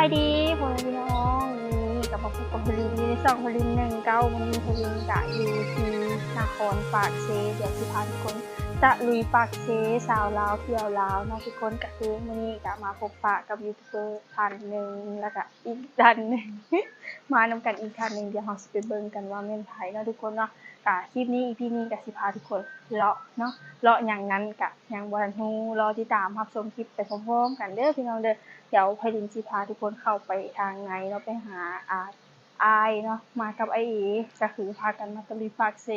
ສະບາຍດີພໍ່ແມ່ພີ່ນ້ອງ ມື້ນີ້ກໍມາພົບກັບໄພລິນຢູ່ໃນຊ່ອງໄພລິນໜຶ່ງເກົ້າ ມື້ນີ້ໄພລິນກະຢູ່ທີ່ນະຄອນປາກເຊ ດຽວຊິພາທຸກຄົນຕະລຸຍປາກເຊ ຊາວລາວທ່ຽວລາວເນາະທຸກຄົນ. ກະຄືມື້ນີ້ກະມາພົບປະກັບຢູທູບເບີທ່ານໜຶ່ງ ແລ້ວກະອີກທ່ານໜຶ່ງ ມານຳກັນອີກທ່ານໜຶ່ງ ດຽວເຮົາຊິໄປເບິ່ງກັນວ່າແມ່ນໃຜເນາະທຸກຄົນເນາະ. ກະຄລິບນີ້ ອີພີນີ້ກະຊິພາທຸກຄົນເລາະເນາະ ເລາະຫຍັງນັ້ນກະຍັງບໍ່ທັນຮູ້ ລໍຕິດຕາມຮັບຊົມຄລິບໄປພ້ອມໆກັນເດີພີ່ນ້ອງເດີ. ດຽວໄພລິນຊິພາທຸກຄົນເຂົ້າໄປທາງໃນເນາະ ໄປຫາ ອາ ອ້າຍເນາະ ມາກັບອ້າຍເອ ກະຄືພາກັນມາຕະລຸຍປາກເຊ.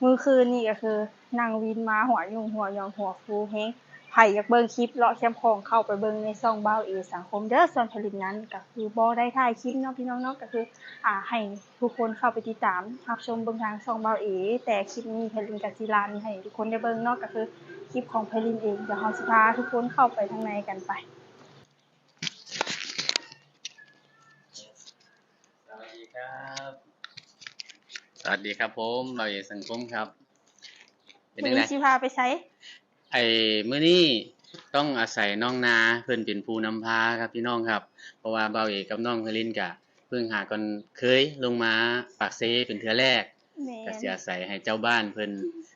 ມື້ຄືນນີ້ກະຄືນັ່ງວິນມາຫົວຫຍຸ້ງຫົວຫຍອງຫົວຟູແຮງ. ໃຜຢາກເບິ່ງຄລິບເລາະແຄມຂອງ ເຂົ້າໄປເບິ່ງໃນຊ່ອງບ່າວເອສັງຄົມເດີ. ສ່ວນໄພລິນນັ້ນກະຄືບໍ່ໄດ້ຖ່າຍຄລິບເນາະພີ່ນ້ອງເນາະ ກະຄື ອາ ໃຫ້ທຸກຄົນເຂົ້າໄປຕິດຕາມຮັບຊົມເບິ່ງທາງຊ່ອງບ່າວເອ ແຕ່ຄລິບນີ້ໄພລິນກະຊິລັນໃຫ້ທຸກຄົນໄດ້ເບິ່ງເນາະ ກະຄືຄລິບຂອງໄພລິນເອງ. ດຽວເຮົາຊິພາທຸກຄົນເຂົ້າໄປທາງໃນກັນໄປ. ສະຫວັດດີຄັບ ສະຫວັດດີຄັບຜົມ ບ່າວເອສັງຄົມຄັບ. ເປັນຈັ່ງໃດ ມື້ນີ້ຊິພາໄປໃສ? ໄອ້ ມື້ນີ້ຕ້ອງອາໄສນ້ອງນາເພິ່ນເປັນຜູ້ນຳພາຄັບພີ່ນ້ອງຄັບ ເພາະວ່າບ່າວເອກັບນ້ອງໄພລິນກະເພິ່ງຫາກ່ອນເຄີຍລົງມາປາກເຊເປັນເທື່ອແລກ. ແມ່ນ ກະຊິອາໄສໃຫ້ເຈົ້າບ້ານເພິ່ນ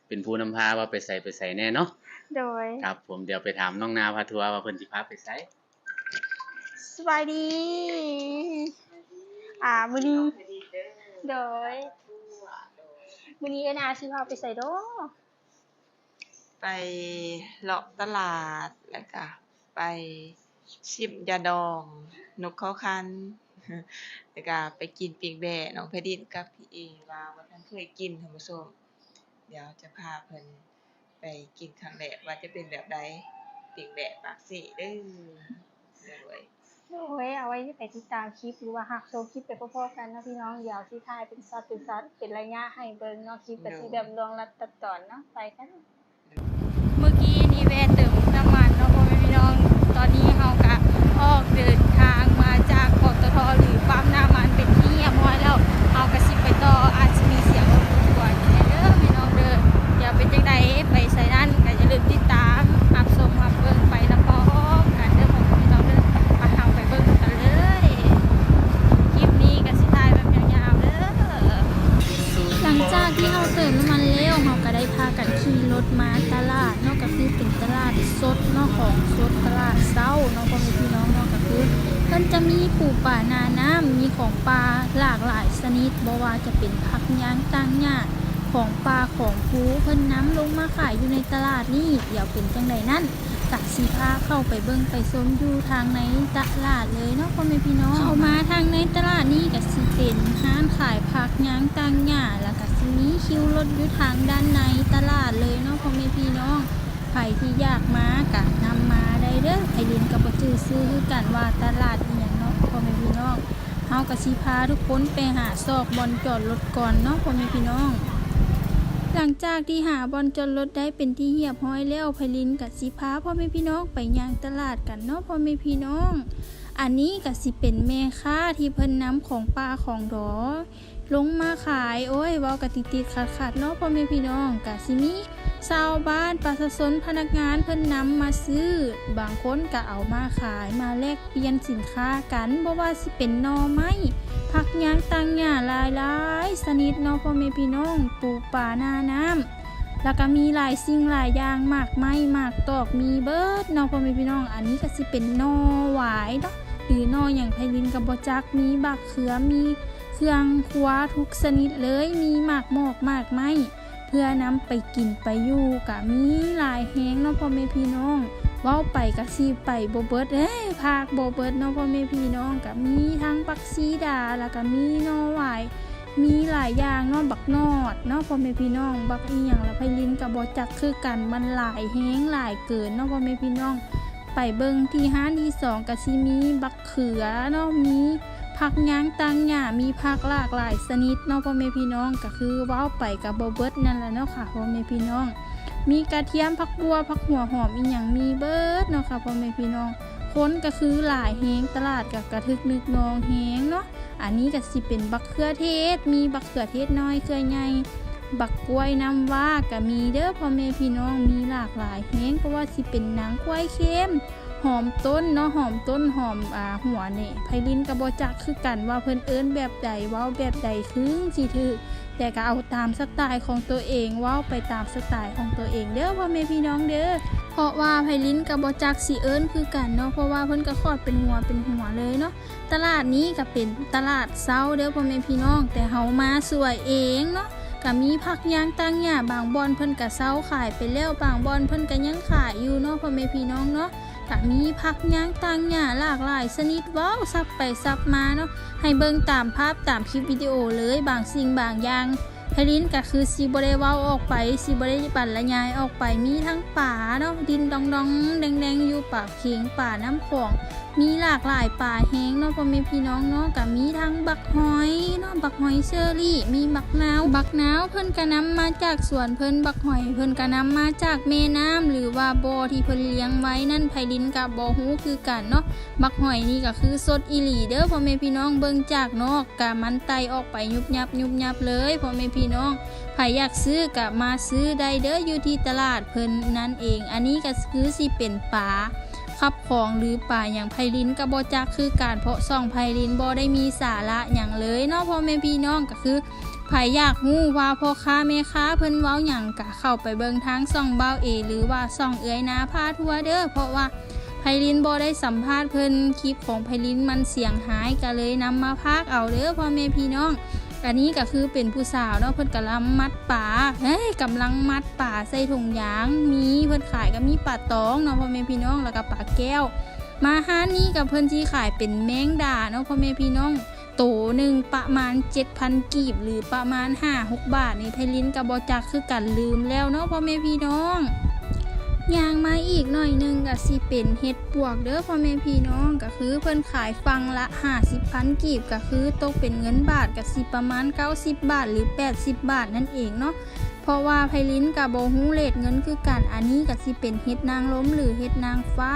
ເປັນຜູ້ນຳພາວ່າໄປໃສໄປໃສແດ່ເນາະ. ໂດຍ ຄັບຜົມ ດຽວໄປຖາມນ້ອງນາພາທົວວ່າເພິ່ນຊິພາໄປໃສ. ສະບາຍດີ ອາ ມື້ນີ້ ໂດຍ ມື້ນີ້ເອື້ອຍນາຊິພາໄປໃສເນາະ? ໄປເລາະຕະຫຼາດ ແລ້ວກະໄປຊິມຢາດອງນົກເຂົາຄັນ ແລ້ວກະໄປກິນປີ້ງແບ້. ນ້ອງໄພລິນກັບພີ່ເອວ່າບໍ່ທັນເຄີຍກິນທ່ານຜູ້ຊົມ ດຽວຈະພາເພິ່ນໄປກິນຄັ້ງແລກວ່າຈະເປັນແບບໃດ ປີ້ງແບ້ປາກເຊເດີ. ໂດຍ ໂດຍ ເອົາໄວ້ໄປຕິດຕາມຄລິບ ຫຼືວ່າຮັບຊົມຄລິບໄປພ້ອມໆກັນເນາະພີ່ນ້ອງ. ດຽວຊິຖ່າຍເປັນຊັອດເປັນຊັອດ ເປັນໄລຍະໃຫ້ເບິ່ງເນາະ ຄລິບກະຊິແບບລວງລັດຕັດຕອນເນາະ. ໄປກັນ. ເມື່ອກີ້ນີ້ແວ່ເຕີມນ້ຳມັນເນາະ ພໍ່ແມ່ພີ່ນ້ອງ. ຕອນນີ້ເຮົາກະອອກເດີນທາງມາຈາກ ປຕທ ຫຼື ປ້ຳນ້ຳມັນເປັນທີ່ຮຽບຮ້ອຍແລ້ວ. ເຮົາກະຊິໄປຕໍ່ ອາດຊິມີສຽງລົບກວນແດ່ເດີພີ່ນ້ອງເດີ. ດຽວເປັນຈັ່ງໃດໄປໃສນັ້ນ ກະຢ່າລືມຕິດຕາມຮັບຊົມຮັບເບິ່ງໄປນຳພ້ອມກັນເດີພໍ່ແມ່ພີ່ນ້ອງເດີ. ໄປ ເຮົາໄປເບິ່ງກັນເລີຍ. ຄລິບນີ້ກະຊິຖ່າຍແບບຍາວໆເດີ. ຫຼັງຈາກທີ່ເຮົາເຕີມນ້ຳມັນແລ້ວ ເຮົາກະໄດ້ພາກັນຂີ່ລົດມາຕະຫຼາດເນາະ ກະຄືເປັນຕະຫຼາດສົດເນາະ ຂອງສົດຕະຫຼາດເຊົ້າເນາະ ພໍ່ແມ່ພີ່ນ້ອງເນາະ. ກະຄືເພິ່ນຈະມີປູປາໜານ້ຳ ມີຂອງປ່າຫຼາກຫຼາຍຊະນິດ ບໍ່ວ່າຈະເປັນຜັກຍ່າງຕ່າງຫຍ້າ ຂອງປ່າຂອງພູ ເພິ່ນນຳລົງມາຂາຍຢູ່ໃນຕະຫຼາດນີ້. ດຽວເປັນຈັ່ງໃດນັ້ນ ກະຊິພາເຂົ້າໄປເບິ່ງໄປຊົມຢູ່ທາງໃນຕະຫຼາດເລີຍເນາະ ພໍ່ແມ່ພີ່ນ້ອງ. ເຂົ້າມາທາງໃນຕະຫຼາດນີ້ກະຊິເປັນຮ້ານຂາຍຜັກຍ່າງຕ່າງຫຍ້າ ແລ້ວກະຊິມີຄິວລົດຢູ່ທາງດ້ານໃນຕະຫຼາດເລີຍເນາະ ພໍ່ແມ່ພີ່ນ້ອງ. ໃຜທີ່ຢາກມາກະນຳມາໄດ້ເດີ. ໄພລິນກະບໍ່ຈື່ຊື່ຄືກັນວ່າຕະຫຼາດອີ່ຫຍັງເນາະ ພໍ່ແມ່ພີ່ນ້ອງ. ເຮົາກະຊິພາທຸກຄົນໄປຫາຊອກບ່ອນຈອດລົດກ່ອນເນາະ ພໍ່ແມ່ພີ່ນ້ອງ. ຫຼັງຈາກທີ່ຫາບ່ອນຈອດລົດໄດ້ເປັນທີ່ຮຽບຮ້ອຍແລ້ວ ໄພລິນກະຊິພາພໍ່ແມ່ພີ່ນ້ອງໄປຍ່າງຕະຫຼາດກັນເນາະ ພໍ່ແມ່ພີ່ນ້ອງ. ອັນນີ້ກະຊິເປັນແມ່ຄ້າທີ່ເພິ່ນນຳຂອງປ່າຂອງດໍ ລົງມາຂາຍ. ໂອ້ຍ ເວົ້າກະຕິດໆຂັດໆເນາະ ພໍ່ແມ່ພີ່ນ້ອງ. ກະຊິມີຊາວບ້ານ ປະຊາຊົນ ພະນັກງານ ເພິ່ນນຳມາຊື້ ບາງຄົນກະເອົາມາຂາຍ ມາແລກປ່ຽນສິນຄ້າກັນ ບໍ່ວ່າຊິເປັນໜໍ່ໄມ້ ຜັກຍ່າງຕ່າງຫຍ້າຫຼາຍໆຊະນິດເນາະ ພໍ່ແມ່ພີ່ນ້ອງ. ປູປາໜານ້ຳ ແລ້ວກະມີຫຼາຍສິ່ງຫຼາຍຢ່າງ ໝາກໄມ້ ໝາກຕອກ ມີເບິດເນາະ ພໍ່ແມ່ພີ່ນ້ອງ. ອັນນີ້ກະຊິເປັນໜໍ່ຫວາຍເນາະ ຫຼືໜໍ່ຫຍັງ ໄພລິນກະບໍ່ຈັກ. ມີບັກເຂືອ ມີ ເຄື່ອງຄົວທຸກຊະນິດເລີຍ ມີໝາກໝອກໝາກໄມ້ ເພື່ອນຳໄປກິນໄປຢູ່ກະມີຫຼາຍແຮງເນາະ ພໍ່ແມ່ພີ່ນ້ອງ. ເວົ້າໄປກະຊິໄປບໍ່ເບິດເດ້ ພາກບໍ່ເບິດເນາະ ພໍ່ແມ່ພີ່ນ້ອງ. ກະມີທັງບັກຊີດາ ແລ້ວກະມີໜໍ່ຫວາຍ ມີຫຼາຍຢ່າງເນາະ ບັກໜອດເນາະ ພໍ່ແມ່ພີ່ນ້ອງ. ບັກອີ່ຫຍັງລະ ໄພລິນກະບໍ່ຈັກຄືກັນ ມັນຫຼາຍແຮງຫຼາຍເກີນເນາະ ພໍ່ແມ່ພີ່ນ້ອງ. ໄປເບິ່ງທີ່ຮ້ານທີສອງກະຊິມີບັກ ເຂືອເນາະ ມີຜັກຍ່າງຕ່າງຫຍ້າ ມີຜັກຫຼາກຫຼາຍຊະນິດເນາະ ພໍ່ແມ່ພີ່ນ້ອງ. ກະຄືເວົ້າໄປກະບໍ່ເບິດນັ້ນລະເນາະຄ່ະ ພໍ່ແມ່ພີ່ນ້ອງ. ມີກະທຽມ ຜັກບົ່ວ ຜັກຫົວຫອມ ອີ່ຫຍັງມີເບິດເນາະຄ່ະ ພໍ່ແມ່ພີ່ນ້ອງ. ຄົນກະຄືຫຼາຍແຮງ ຕະຫຼາດກະກະທຶກນຶກນອງແຮງເນາະ. ອັນນີ້ກະຊິເປັນບັກເຂືອເທດ ມີບັກເຂືອເທດນ້ອຍ ເຂືອໃຫຍ່ ບັກກ້ວຍນ້ຳວ້າກະມີເດີພໍ່ແມ່ພີ່ນ້ອງ ມີຫຼາກຫຼາຍແຮງ ບໍ່ວ່າຊິເປັນໜັງຄວາຍເຄັມ ຫອມຕົ້ນເນາະ ຫອມຕົ້ນ ຫອມ ອ່າ ຫົວນີ້ ໄພລິນກະບໍ່ຈັກຄືກັນວ່າເພິ່ນເອີ້ນແບບໃດ ເວົ້າແບບໃດຄືຊິຖືກ ແຕ່ກະເອົາຕາມສະຕາຍຂອງໂຕເອງ ເວົ້າໄປຕາມສະຕາຍຂອງໂຕເອງເດີພໍ່ແມ່ພີ່ນ້ອງເດີ ເພາະວ່າໄພລິນກະບໍ່ຈັກຊິເອີ້ນຄືກັນເນາະ ເພາະວ່າເພິ່ນກະຂອດເປັນຫົວເປັນຫົວເລີຍເນາະ. ຕະຫຼາດນີ້ກະເປັນຕະຫຼາດເຊົ້າເດີພໍ່ແມ່ພີ່ນ້ອງ ແຕ່ເຮົາມາສວຍເອງເນາະ ກະມີຜັກຍ່າງຕາງຫຍ້າ ບາງບ່ອນເພິ່ນກະເຊົາຂາຍໄປແລ້ວ ບາງບ່ອນເພິ່ນກະຍັງຂາຍຢູ່ເນາະພໍ່ແມ່ພີ່ນ້ອງເນາະ ກະມີຜັກຍ່າງຕາງຫຍ້າຫຼາກຫຼາຍຊະນິດ ເວົ້າສັບໄປສັບມາເນາະ ໃຫ້ເບິ່ງຕາມພາບຕາມຄລິບວິດີໂອເລີຍ ບາງສິ່ງບາງຢ່າງ ໄພລິນກະຄືຊິບໍ່ໄດ້ເວົ້າອອກໄປ ຊິບໍ່ໄດ້ບັນລະຍາຍອອກໄປ ມີທັງປາເນາະ ດິນດອງໆແດງໆຢູ່ ປາເຄັງ ປານ້ຳຂອງ ມີຫຼາກຫຼາຍປາແຮງເນາະພໍ່ແມ່ພີ່ນ້ອງເນາະ ກະມີທັງບັກຫອຍເນາະ ບັກຫອຍເຊີຣີ ມີບັກນາວ ບັກນາວເພິ່ນກະນຳມາຈາກສວນເພິ່ນ ບັກຫອຍເພິ່ນກະນຳມາຈາກແມ່ນ້ຳ ຫຼືວ່າບໍ່ທີ່ເພິ່ນລ້ຽງໄວ້ນັ້ນ ໄພລິນກະບໍ່ຮູ້ຄືກັນເນາະ. ບັກຫອຍນີ້ກະຄືສົດອີ່ຫຼີເດີພໍ່ແມ່ພີ່ນ້ອງ ເບິ່ງຈາກນອກກະມັນໄຕ່ອອກໄປຍຸບຍັບຍຸບຍັບເລີຍພໍ່ແມ່ພີ່ນ້ອງ ໃຜຢາກຊື້ກະມາຊື້ໄດ້ເດີ ຢູ່ທີ່ຕະຫຼາດເພິ່ນນັ້ນເອງ. ອັນນີ້ກະຄືຊິເປັນປາຂັບຂອງ ຫຼືປາຫຍັງ ໄພລິນກະບໍ່ຈັກຄືກັນ ເພາະຊ່ອງໄພລິນບໍ່ໄດ້ມີສາລະຫຍັງເລີຍເນາະພໍ່ແມ່ພີ່ນ້ອງ ກະຄື ໃຜຢາກຮູ້ວ່າພໍ່ຄ້າແມ່ຄ້າເພິ່ນເວົ້າຫຍັງ ກະເຂົ້າໄປເບິ່ງທາງຊ່ອງບ່າວເອ ຫຼືວ່າຊ່ອງເອື້ອຍນາພາທົ່ວເດີ ເພາະວ່າໄພລິນບໍ່ໄດ້ສຳພາດເພິ່ນ ຄລິບຂອງໄພລິນມັນສຽງຫາຍ ກະເລີຍນຳມາພາກເອົາເດີພໍ່ແມ່ພີ່ນ້ອງ. ອັນນີ້ກະຄືເປັນຜູ້ສາວເນາະ ເພິ່ນກຳລັງມັດປາ ເຮີ້ຍ ກຳລັງມັດປາໃສ່ຖົງຢາງ ມີເພິ່ນຂາຍກະມີປາຕອງເນາະພໍ່ແມ່ພີ່ນ້ອງ ແລ້ວກະປາແກ້ວ. ມາຮ້ານນີ້ກະເພິ່ນຊິຂາຍເປັນແມງດາເນາະພໍ່ແມ່ພີ່ນ້ອງ ໂຕໜຶ່ງປະມານເຈັດພັນກີບ ຫຼືປະມານຫ້າຫົກບາດນີ້ ໄພລິນກະບໍ່ຈັກຄືກັນ ລືມແລ້ວເນາະພໍ່ແມ່ພີ່ນ້ອງ. ຍ່າງມາອີກໜ້ອຍໜຶ່ງກະຊິເປັນເຫັດປວກເດີພໍ່ແມ່ພີ່ນ້ອງ ກະຄືເພິ່ນຂາຍຝັ່ງລະຫ້າສິບພັນກີບ ກະຄືຕົກເປັນເງິນບາດກະຊິປະມານເກົ້າສິບບາດ ຫຼືແປດສິບບາດນັ້ນເອງເນາະ ເພາະວ່າໄພລິນກະບໍ່ຮູ້ເຣດເງິນຄືກັນ. ອັນນີ້ກະຊິເປັນເຫັດນາງລົມ ຫຼືເຫັດນາງຟ້າ.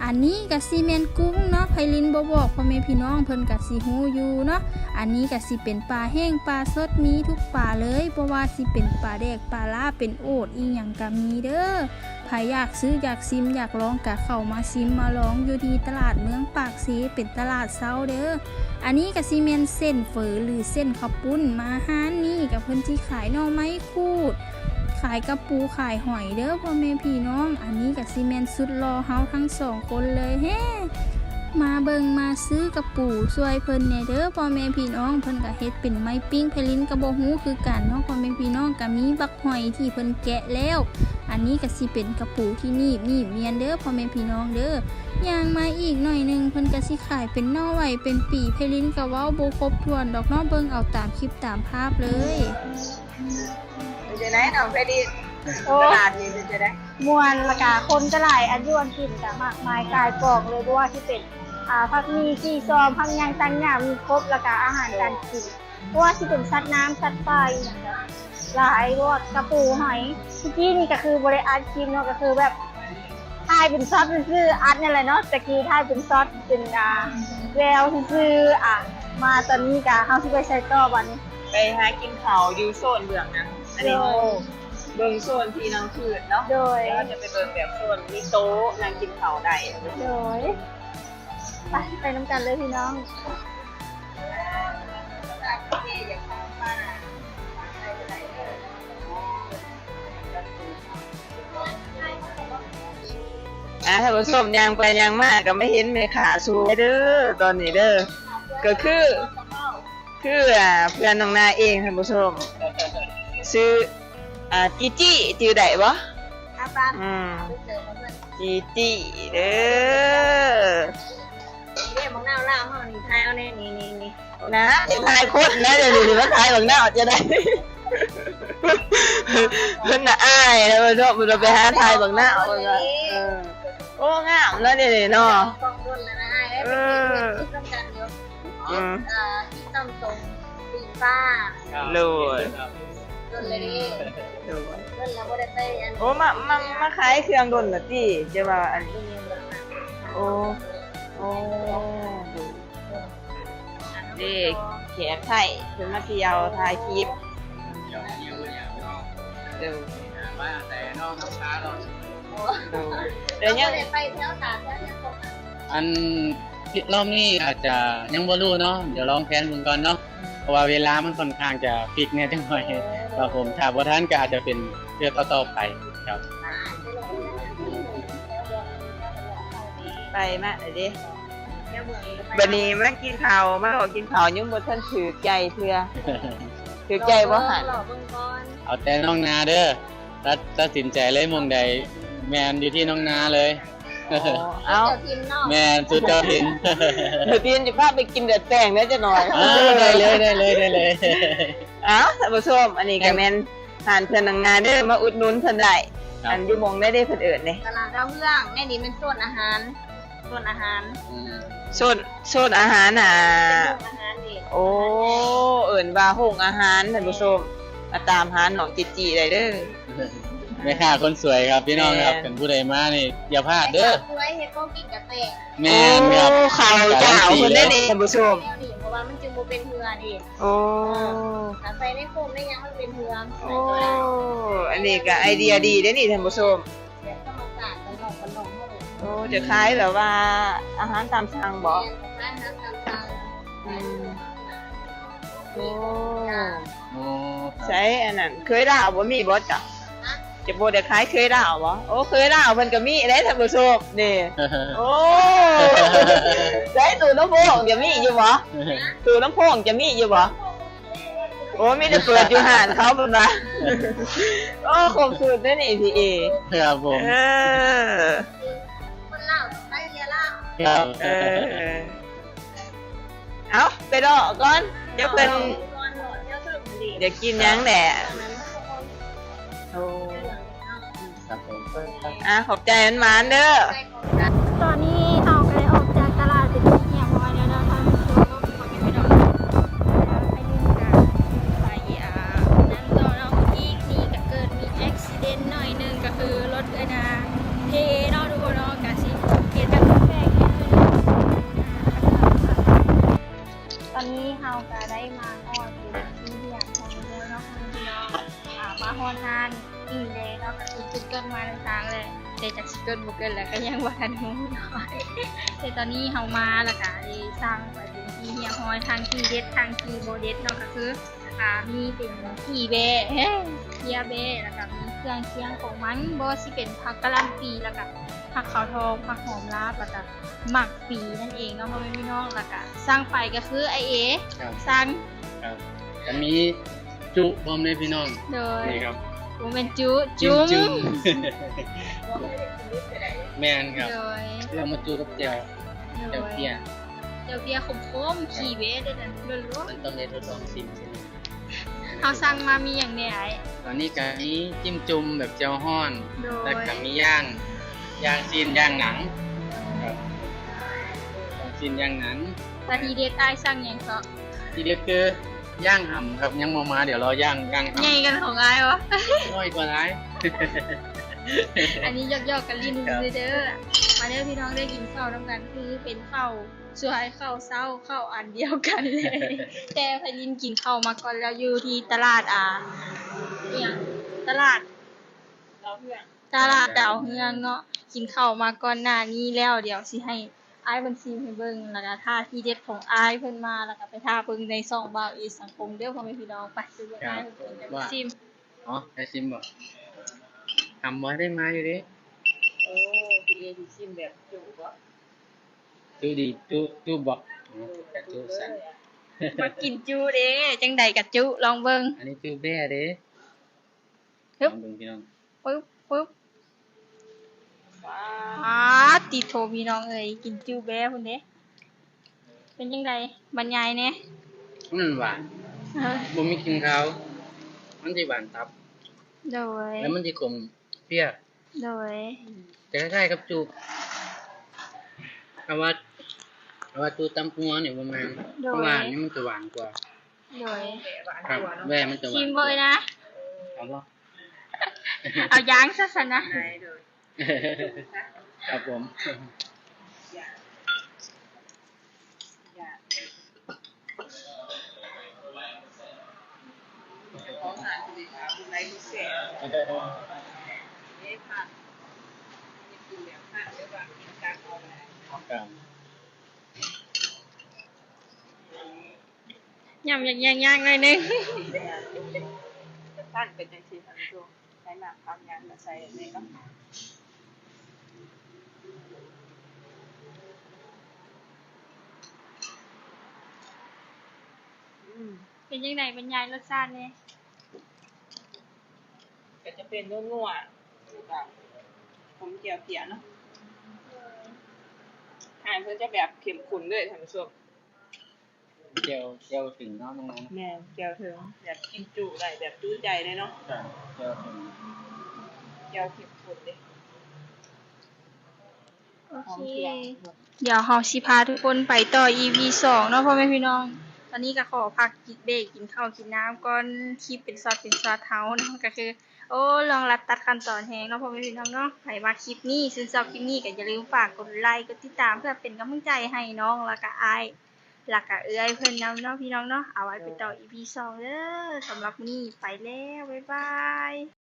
ອັນນີ້ກະຊິແມ່ນກຸ້ງເນາະ ໄພລິນບໍ່ບອກພໍ່ແມ່ພີ່ນ້ອງ ເພິ່ນກະຊິຮູ້ຢູ່ເນາະ. ອັນນີ້ກະຊິເປັນປາແຫ້ງ ປາສົດ ມີທຸກປາເລີຍ ບໍ່ວ່າຊິເປັນປາແດກ ປາລ້າ ເປັນໂອດ ອີ່ຫຍັງກະມີເດີ. ໃຜຢາກຊື້ ຢາກຊິມ ຢາກລອງ ກະເຂົ້າມາຊິມມາລອງຢູ່ທີ່ຕະຫຼາດເມືອງປາກເຊ ເປັນຕະຫຼາດເຊົ້າເດີ. ອັນນີ້ກະຊິແມ່ນເສັ້ນເຝີ ຫຼືເສັ້ນເຂົ້າປຸ້ນ. ມາຮ້ານນີ້ກະເພິ່ນຊິຂາຍໜໍ່ໄມ້ ຂູດ ຂາຍກະປູ ຂາຍຫອຍເດີພໍ່ແມ່ພີ່ນ້ອງ. ອັນນີ້ກະຊິແມ່ນສຸດຫຼໍ່ເຮົາທັງສອງຄົນເລີຍແຮ. ມາເບິ່ງມາຊື້ກະປູຊ່ວຍເພິ່ນແດ່ເດີພໍ່ແມ່ພີ່ນ້ອງ. ເພິ່ນກະເຮັດເປັນໄມ້ປີ້ງ ໄພລິນກະບໍ່ຮູ້ຄືກັນເນາະພໍ່ແມ່ພີ່ນ້ອງ. ກະມີບັກຫອຍທີ່ເພິ່ນແກະແລ້ວ. ອັນນີ້ກະຊິເປັນກະປູທີ່ໜີບ ໜີບມຽນເດີພໍ່ແມ່ພີ່ນ້ອງເດີ. ຍ່າງມາອີກໜ້ອຍໜຶ່ງ ເພິ່ນກະຊິຂາຍເປັນໜໍ່ໄຫວ ເປັນປີ ໄພລິນກະເວົ້າບໍ່ຄົບຖ້ວນດອກເນາະ. ເບິ່ງເອົາຕາມຄລິບຕາມພາບເລີຍ. ເປັນຈັ່ງໃດນ້ອງໄພລິນ? ໂອ້ ຕະຫຼາດນີ້ເປັນຈັ່ງໃດ? ມ່ວນ ແລ້ວກະຄົນກະຫຼາຍ ອັນຢູ່ອັນກິນກະມາກມາຍກາຍກອງເລີຍ ບໍ່ວ່າຊິເປັນ ອ່າ ຜັກໝີ່ ຈີ່ຊອມ ຜັກຫຍັງຕ່າງຢ່າງມີຄົບ ແລ້ວກະອາຫານການກິນ ບໍ່ວ່າຊິເປັນສັດນ້ຳສັດປ່າອີ່ຫຍັງກະຫຼາຍ ບໍ່ວ່າກະປູ ຫອຍ. ເມື່ອກີ້ນີ້ກະຄືບໍ່ໄດ້ອັດຄລິບເນາະ ກະຄືແບບ ຖ່າຍເປັນຊັອດຊື່ໆ ອັດນີ້ແຫຼະເນາະ ແຕ່ຄືຖ່າຍເປັນຊັອດ ເປັນ ອ່າ ແວວຊື່ໆ. ອ່າ ມາຕອນນີ້ກະເຮົາຊິໄປໃສຕໍ່ບາດນີ້? ໄປຫາກິນເຂົ້າຢູ່ໂຊນເບື້ອງນັ້ນ. ອັນນີ້ ໂດຍ ເບິ່ງໂຊນທີ່ນາງພືດເນາະ. ໂດຍ ດຽວເຮົາຈະໄປເບິ່ງແບບໂຊນມີໂຕະນັ່ງກິນເຂົ້າໄດ້. ໂດຍ ໄປ ໄປນຳກັນເລີຍພີ່ນ້ອງ. ອ່າ ທ່ານຜູ້ຊົມ ຍ່າງໄປຍ່າງມາກະມາເຫັນແມ່ຄ້າສວຍເດີ ຕອນນີ້ເດີ ກະຄື ຄື ອ່າ ເພື່ອນນ້ອງນາເອງ ທ່ານຜູ້ຊົມ ຊື່ ອ່າ ຈີຈີ ຈື່ໄດ້ບໍ່? ອືມ ຈີຈີ ເດີ. ນີ້ເດ້ ບັກນາວລາວເຮົານີ້ ຖ່າຍເອົາແນ່ ນີ້ໆໆ ນະ ຖ່າຍຄົນນະ ດຽວນີ້ມາຖ່າຍບັກນາວຈະໄດ້ ເພິ່ນນະອາຍນະ ເພິ່ນເນາະ ເພິ່ນວ່າໄປຫາຖ່າຍບັກນາວ ເພິ່ນວ່າ ເອີ ໂອ້ ງາມເນາະ ດຽວນີ້ເນາະ ເອີ ອືມ ອ່າ ກິນຕຳສົ້ມປີ້ງປາ ໂດຍ ດົນແລ້ວເດ້ ໂດຍ ດົນແລ້ວບໍ່ໄດ້ໄປອັນ ໂອ້ ມາ ມາ ມາຂາຍເຄື່ອງດົນລະຕິ ຈະວ່າອັນ ໂອ້ ໂອ້ ໂດຍ ເດ້ ແຂກໄທເພິ່ນມາທ່ຽວຖ່າຍຄລິບ ໂດຍ ວ່າແຕ່ນ້ອງນ້ຳຊາເນາະ ໂດຍ ແຕ່ຍັງ ໄດ້ໄປແຖວຕາດແຖວຫຍັງບໍ່? ອັນ ລອບນີ້ອາດຈະຍັງບໍ່ຮູ້ເນາະ ດຽວລອງແພລນເບິ່ງກ່ອນເນາະ ເພາະວ່າເວລາມັນຂ້ອນຂ້າງຈະຟິກແດ່ຈັກໜ້ອຍ ໂອ້ ຄັບຜົມ ຖ້າບໍ່ທັນກໍອາດຈະເປັນເທື່ອຕໍ່ໆໄປ ຄັບ ໄປມາແລ້ວເດ້ ບັດນີ້ມາກິນເຂົ້າ ມາເລາະກິນເຂົ້າ ຍັງບໍ່ທັນຖືກໃຈເທື່ອ ຖືກໃຈບໍ່ຫັ້ນ? ເອົາແຕ່ນ້ອງນາເດີ ຕັດ ຕັດສິນໃຈເລີຍ ໝ່ອງໃດ ແມ່ນ ຢູ່ທີ່ນ້ອງນາເລີຍ. ອໍ ເອົ້າ ແມ່ນ ສູດເຈົ້າຖິ່ນ ເຈົ້າຖິ່ນຈະພາໄປກິນດາດແປ້ງແດ່ຈັກໜ້ອຍ. ເອີ ໄດ້ເລີຍ ໄດ້ເລີຍ ໄດ້ເລີຍ. ເອົ້າ ທ່ານຜູ້ຊົມ ອັນນີ້ກໍແມ່ນຮ້ານເພື່ອນນ້ອງນາເດີ ມາອຸດໜູນເພິ່ນໄດ້. ອັນຢູ່ໝ່ອງໃດເດ ເພິ່ນເອີ້ນເດ? ຕະຫຼາດດາວເຮືອງ. ໃນນີ້ແມ່ນໂຊນອາຫານ ໂຊນອາຫານ ອືມ ໂຊນ ໂຊນອາຫານ ອ່າ ເປັນໂຮງອາຫານເດ. ໂອ້ ເອີ້ນວ່າໂຮງອາຫານ ທ່ານຜູ້ຊົມ ມາຕາມຫານ້ອງຈີຈີໄດ້ເດີ. ແມ່ຄ້າຄົນສວຍຄັບ ພີ່ນ້ອງຄັບ ແມ່ນ ຄັນຜູ້ໃດມານີ້ຢ່າພາດເດີ ແມ່ຄ້າສວຍເຮັດຂອງກິນກະແຊບ. ແມ່ນຄັບ ໂອ້ ເຂົ້າເຈົ້າເພິ່ນເດ້ນີ້ ທ່ານຜູ້ຊົມ ແນວນີ້ ເພາະວ່າມັນຈຶ່ງບໍ່ເປັນເຫື່ອເດ້. ໂອ້ ເອີ ຖ້າໃສ່ໃນໂຟມໃນຫຍັງມັນເປັນເຫື່ອ. ໂອ້ ອັນນີ້ກໍໄອເດຍດີເດ້ນີ້ ທ່ານຜູ້ຊົມ ແບບທຳມະຊາດ ບ້ານນອກ ບ້ານນອກເຮົາ. ໂອ້ ຈະຂາຍແບບວ່າອາຫານຕາມສັ່ງບໍ? ແມ່ນ ຂາຍອາຫານຕາມສັ່ງ. ອືມ ໂອ້ ໂອ້ ໃສອັນນັ້ນ ເຂີຍລາວບໍ່ມີບໍເຈົ້າ? ຮະ? ຈະບໍ່ໄດ້ຂາຍເຂີຍລາວບໍ? ໂອ້ ເຂີຍລາວເພິ່ນກໍມີເດ້ທ່ານຜູ້ຊົມນີ້. ໂອ້ ໃສຕູ້ລຳໂພງຈະມີຢູ່ບໍ? ຕູ້ລຳໂພງຈະມີຢູ່ບໍ? ໂອ້ ມີແຕ່ເປີດຢູ່ຮ້ານເຂົາເພິ່ນວ່າ. ໂອ້ ຄົບສູດເດ້ນີ້ ພີ່ເອ ຄັບຜົມ ເອີ ຄົນລາວໄປເລີຍລາວ ຄັບ ເອີ ເອົາ ໄປເລາະກ່ອນ ດຽວເພິ່ນ ເອົາ ຢາກກິນຫຍັງແດ່. ໂອ້ ຄັບຜົມ ອ່າ ຂອບໃຈ ໝານໆເດີ. ຕອນນີ້ເຮົາກໍໄດ້ອອກຈາກຕະຫຼາດເປັນທີ່ຮຽບຮ້ອຍແລ້ວເນາະທ່ານຜູ້ຊົມ ພໍ່ແມ່ພີ່ນ້ອງ ໄປຫຼິ້ນກັນ ໄປ ອ່າ ນັ້ນຕໍ່ເນາະ. ເມື່ອກີ້ນີ້ກໍເກີດມີແອັກຊິເດັນໜ້ອຍໜຶ່ງ ກໍຄືລົດ ອັນນ່າ ເພເນາະທຸກຄົນເນາະ ກະຊິເຮັດກັນແປກນິດໜຶ່ງ. ຕອນນີ້ເຮົາກໍໄດ້ມາຮອດເປັນທີ່ຮຽບຮ້ອຍແລ້ວເນາະ ພໍ່ແມ່ພີ່ນ້ອງ ອ່າ ມາຮອດຮ້ານ ອີ່ແລ້ວເນາະ ກໍຄືເກີດມານຳທາງແຫຼະ ແຕ່ຈັກຊິເກີດບໍ່ເກີດແລ້ວກໍຍັງບໍ່ທັນຮູ້ເນາະ. ແຕ່ຕອນນີ້ເຮົາມາແລ້ວກໍໄດ້ສັ່ງໄປເປັນທີ່ຮຽບຮ້ອຍ ທັງທີ່ເດັດ ທັງທີ່ບໍ່ເດັດເນາະ ກໍຄື ອ່າ ມີເປັນຂີ້ແບ້ ເພຍແບ້ ແລ້ວກໍມີເຄື່ອງຄຽງຂອງມັນ ບໍ່ວ່າຊິເປັນຜັກກະຫຼ່ຳປີ ແລ້ວກໍຜັກຂາວທອງ ຜັກຫອມລາບ ແລ້ວກໍໝາກ ປີນັ້ນເອງເນາະ ພໍ່ແມ່ພີ່ນ້ອງ ແລ້ວກະສັ່ງໄປກໍຄືອ້າຍເອ ຄັບ ສັ່ງ ຄັບ ກໍມີຈຸພ້ອມເດ້ພີ່ນ້ອງ ໂດຍ ນີ້ຄັບ ບໍ່ແມ່ນຈຸ ຈຸ້ມ ແມ່ນຄັບ ໂດຍ ເອົາມາຈຸກັບແຈ່ວ ໂດຍ ແຈ່ວເພຍ ແຈ່ວເພຍຂົມໆ ຂີ້ເວເດ້ນັ້ນ ລ້ວນໆ ມັນຕ້ອງໄດ້ທົດລອງຊິມຊິ ເຮົາສັ່ງມາມີຫຍັງແດ່ອ້າຍ? ຕອນນີ້ກະມີຈິ້ມຈຸ່ມແບບແຈ່ວຮ້ອນ ໂດຍ ແລ້ວກະມີຍ່າງ ຍ່າງຊີ້ນຍ່າງໜັງ ໂດຍ ຄັບ ຍ່າງຊີ້ນຍ່າງໜັງ ແລ້ວທີເດັດອ້າຍສັ່ງຫຍັງເກາະ? ທີເດັດຄືຍ່າງຫຳຄັບ ຍັງບໍ່ມາ ດຽວລໍຍ່າງ ຍ່າງຫຳ ໃຫຍ່ກວ່າຂອງອ້າຍບໍ່? ນ້ອຍກວ່າຫຼາຍ ອັນນີ້ຢອກໆກັນຫຼິ້ນ ຄັບ ຊື່ໆເດີ ມາເດີພີ່ນ້ອງ ໄດ້ກິນເຂົ້ານຳກັນ ຄືເປັນເຂົ້າ ສ່ວນເຂົ້າເຊົ້າເຂົ້າອັນດຽວກັນເລີຍ ແຕ່ໄພລິນກິນເຂົ້າມາກ່ອນແລ້ວ ຢູ່ທີ່ຕະຫຼາດ ອ່າ ອີ່ຫຍັງ ຕະຫຼາດ ດາວເຮືອງ ຕະຫຼາດດາວເຮືອງເນາະ ກິນເຂົ້າມາກ່ອນໜ້ານີ້ແລ້ວ ດຽວຊິໃຫ້ອ້າຍເພິ່ນຊີມໃຫ້ເບິ່ງ ແລ້ວກະຖ້າທີເດັດຂອງອ້າຍເພິ່ນມາ ແລ້ວກະໄປຖ້າເບິ່ງໃນຊ່ອງບ່າວເອສັງຄົມເດີ ພໍ່ແມ່ພີ່ນ້ອງ ໄປ ໄປເບິ່ງອ້າຍເພິ່ນກິນ ເດີ ຊິມ ອໍ ໃຫ້ຊິມບໍ່? ຫຳບໍ່ໄດ້ມາຢູ່ເດ້ ໂອ້ ພີ່ເອຊິຊິມແບບຈຸບໍ່? ຈຸດີ ຈຸ ຈຸບັກ ຈຸ ຈຸ ຈຸ ຈຸ ຈຸ ຈຸ ມັກກິນຈຸເດ້ ຈັ່ງໃດກະຈຸ ລອງເບິ່ງ ອັນນີ້ຈຸແບ້ເດ້ ຮຶບ ລອງເບິ່ງພີ່ນ້ອງ ປຶບ ປຶບ ປາດຕິໂທ ພີ່ນ້ອງເອີຍ ກິນຈຸແບ້ພຸ້ນເດ້ ເປັນຈັ່ງໃດ ບັນຍາຍແດ່ ມັນຫວານ ເອີ ບໍ່ມີກິ່ນຄາວ ມັນຊິຫວານຕັບ ໂດຍ ແລ້ວມັນຊິຂົມເພຍ ໂດຍ ຈະຄ້າຍໆກັບຈຸ ຄຳວ່າ ຄຳວ່າຈຸຕຳບັກຫຸ່ງນີ້ບໍ່ແມ່ນ ໂດຍ ເພາະວ່າອັນນີ້ມັນຈະຫວານກວ່າ ໂດຍ ຄັບ ແບ້ມັນຈະຫວານ ຊີມບໍ່ເອີຍນະ ເອົາບໍ່? ເອົາຢ່າງຊະຊັ້ນນະ ຄັບຜົມ. ກົດໄລກົດແຊ ເດ້ ຝາກ ກິນແບບຝາກ ຫຼືວ່າກິນການອອກແລ້ວ ຫຍ້ຳຍາກໆໜ້ອຍໜຶ່ງ ແມ່ນ ແຕ່ຖ້າເປັນຈັ່ງຊີ້ ທ່ານຜູ້ຊົມ ໃສ່ນ້ຳຜັກຫຍັງກໍໃສ່ແບບນີ້ເນາະ ອືມ ເປັນຈັ່ງໃດ ບັນຍາຍລົດຊາດແດ່? ກໍຈະເປັນນົວໆ ແລ້ວກໍຂົມແຈ່ວພຽເນາະ ແມ່ນ ຮ້ານເພິ່ນຈະແບບເຂັ້ມຂຸ້ນເລີຍທ່ານຜູ້ຊົມ ແຈ່ວ ແຈ່ວເຖິງເນາະນ້ອງນາຍເນາະ ແມ່ນ ແຈ່ວເຖິງ ແບບກິນຈຸໄດ້ ແບບຈຸໃຈເລີຍເນາະ ແຈ່ວເຖິງ ແຈ່ວເຂັ້ມຂຸ້ນເດ້. ໂອເຄ ດຽວເຮົາຊິພາທຸກຄົນໄປຕໍ່ອີພີສອງເນາະ ພໍ່ແມ່ພີ່ນ້ອງ ຕອນນີ້ກໍຂໍພັກກິນເບຣກ ກິນເຂົ້າກິນນ້ຳກ່ອນ ຄລິບເປັນຊອດເປັນຊອດເຮົາເນາະ ກໍຄື ໂອ້ ລວງລັດຕັດຂັ້ນຕອນແຮງເນາະ ພໍ່ແມ່ພີ່ນ້ອງເນາະ ໃຜມັກຄລິບນີ້ ຊື່ນຊອບຄລິບນີ້ ກໍຢ່າລືມຝາກກົດໄລ ກົດຕິດຕາມ ເພື່ອເປັນກຳລັງໃຈໃຫ້ນ້ອງ ແລ້ວກໍອ້າຍ ແລ້ວກໍເອື້ອຍເພິ່ນນຳເນາະ ພີ່ນ້ອງເນາະ ເອົາໄວ້ໄປຕໍ່ອີພີສອງເດີ ສຳລັບມື້ນີ້ໄປແລ້ວ ບາຍບາຍ.